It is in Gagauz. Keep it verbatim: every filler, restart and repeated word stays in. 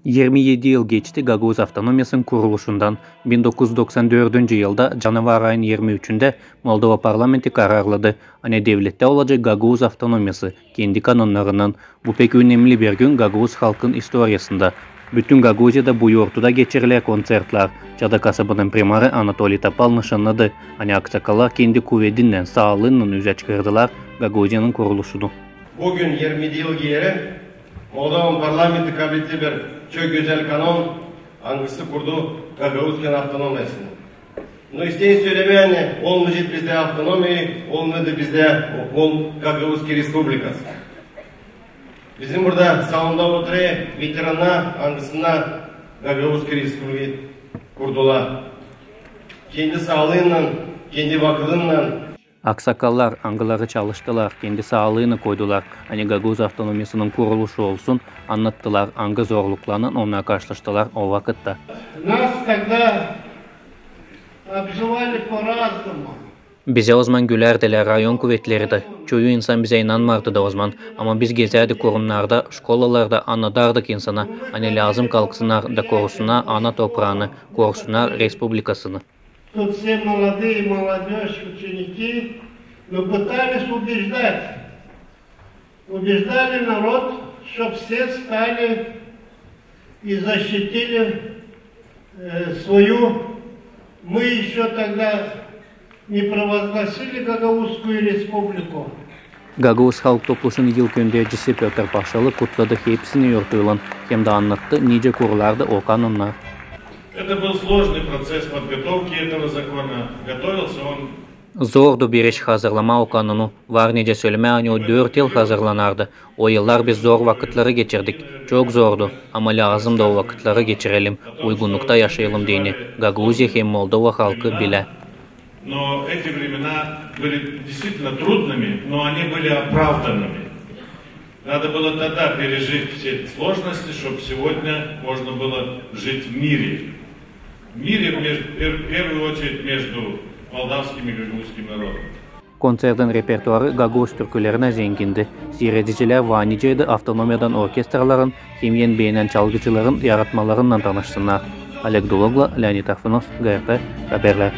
Yirmi edi yıl geçti Gagauz avtonomiyasının kuruluşundan. Bin dokuz üz doksan dördüncü yılda canavar ayın yirmi üçündä Moldova parlamenti kararladı, ani devlettä olacek Gagauz avtonomiyası, kendi kanonnarınnan. Bu pek önemli bir gün Gagauz halkın istoriyasında. Bütün Gagauziyada bu yortuda geçirilär kontsertlär. Çadır kasabanın primarı Anatoliy Topal nışannadı, ani aksakallar kendi kuvedindän, saalıınnan üzä çıkardılar Gagauziyanın kuruluşunu. Bugün yirmi edi yıl geeri Moldovanın parlamenti kabletti bir çok gözäl kanon, angısı kurdu Gagauzkiyanın avtonomiyasını. No, isteerim sölemää, ani olmayacek bizdä avtonomiya, olmadı bizdä o, o Gagauzki respublikası. Bizim burada salonda oturêr veterannar, angısınnar Gagauzki respublika kurdular. Kendi saalıınnan, kendi vakıdınnan. Aksakallar, angıları çalıştılar, kendi saalıını koydular, ani Gagauz avtonomiyasının kuruluşu olsun, annattılar, angı zorluklarınnan onnar karşılaştılar o vakıtta. Нас тогда обзывали по-разному. Bizä ozaman gülärdilär rayon kuvetleri dä. Çoyu insan bizä inanmardı da ozaman, ama biz gezärdik orumnarda, şkolalarda, annadardık insana, ani lääzım kalksınnar da korusunnar ana topraanı, korusunnar respublikasını. Тут все молодые, молодёжь, ученики, мы пытались убеждать, убеждали народ, чтоб все встали и защитили э, свою. Мы ещё тогда не провозгласили Гагаузскую республику. Gagauz Halk Topluşunun yıl köndericisi Pötr Paşalı kutladı hepsini yortuylan, hem dä annattı, nicä kurulardı o kanonnar. Это был сложный процесс подготовки этого закона. Готовился он Zordu bir iş hazırlamaa o kanonu. Var nicä sölemää, ani o dört yıl hazırlanardı. O yıllar biz zor vakıtları geçirdik. Çok zordu, ama lääzımdı o vakıtları geçirelim, uygunnukta yaşayalım deyni Gagauziya hem Moldova halkı bilä. Но эти времена были действительно трудными, но они были оправданными. Надо было тогда пережить все эти сложности, чтоб сегодня можно было жить в мире. В мире, между, пер-, в первую очередь, между молдавским и гагузским народом. Kontsertin repertuarı gagauz türkülerinä zengindi. Siiredicilär var nicäydi avtonomiyadan orkestraların hem en beenän çalgıcıların yaratmalarınnan tanışsınnar. Oleg Dulogla, Leonid Arfanof, G R T Haberlär.